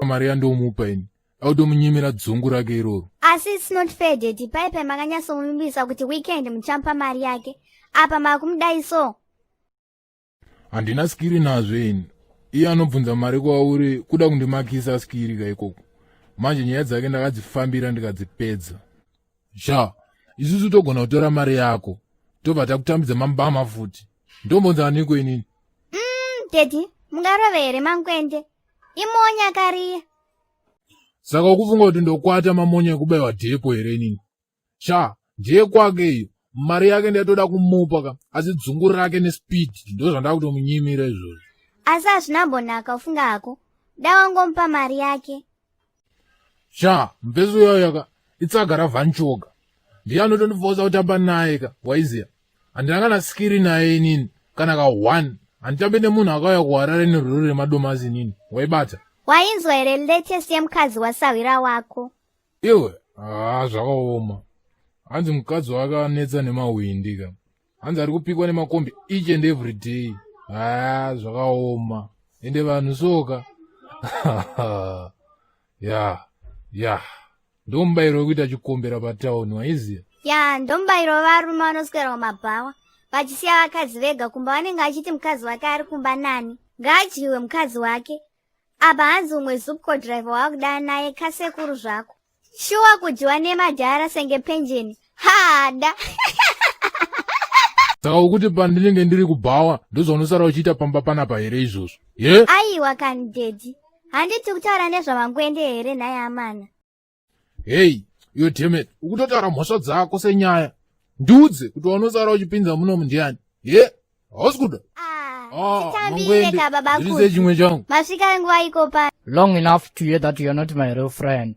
Mari yandomupa ini automunyimira dzungu rake iroro. Asi it's not fair daddy, paipai makanyatsomuvimbisa kuti weekend muchamupa mari yake, apa makumudai so. Handina skiri nazvo ini. Iye anobvunza mari kwauri kuda kundimakisa skiri ka ikoko. Manje nyaya dzake ndakadzifambira ndikadzipedza. Sha, isusu togona kutora mari yako tobva takutambidza mambama futi. Ndombonza aniko inini? Daddy, mungarove here mangwende? Imonya kariya. Saka ukufunga kuti ndokwata mamonya ekubaiwa dhepo here inini? Sha, ndiye kwake iyo. Mari yake ndatoda kumupa ka, asi dzungu rake nespeed ndozvandava kutomunyimira izvozvo. Asi hazvinambonaka ufunga hako. Da wangomupa mari yake. Sha, mveso yayo yaka itsaga ravanchoga. Ndiye anotondifosa kutamba naye ka, waiziya. Handina kana skiri naye inini, kana ka one. Handitambe nemunhu akauya kuHarare nerori remadomasi inini. Waibata. Wainzwa here latest yemukadzi wasahwira wako? Iwe, ah, zvakaoma. Hanzi mukadzi wake anetsa nemahwindi ka. Hanzi ari kupikwa nemakombi each and every day. Ah, zvakaoma. Ende vanhu soka. Ya, ya. Ndomubayiro wekuita chikombera patauni, waiziya? Ya, ndomubayiro wevarume vanoswera kumabhawa vachisiya vakadzi vega kumba, vanenge vachiti mukadzi wake ari kumba nani. Ngaadyiwe mukadzi wake. Apa hanzi umwe Zupco driver wakuda naye kasekuru zvako. Shuwa kudyiwa nemadhara senge penjeni. Hada. Saka ukuti pandinenge ndiri kubhawa ndozvaunosara uchiita pamba panapa here izvozvo? Ye? Aiwa kani daddy. Handiti kutaura nezvamangwende here nhai amana? Hey, yo damn it. Ukutotaura mhosva dzako senyaya. Ndiudze kuti waunosara uchipinza munomu ndiani? Ye? Hausi kuda? Ah, Ah, titambire Mangwende. ka baba Ndiri chimwe changu. Masvika nguva iko pa. Long enough to hear that you're not my real friend.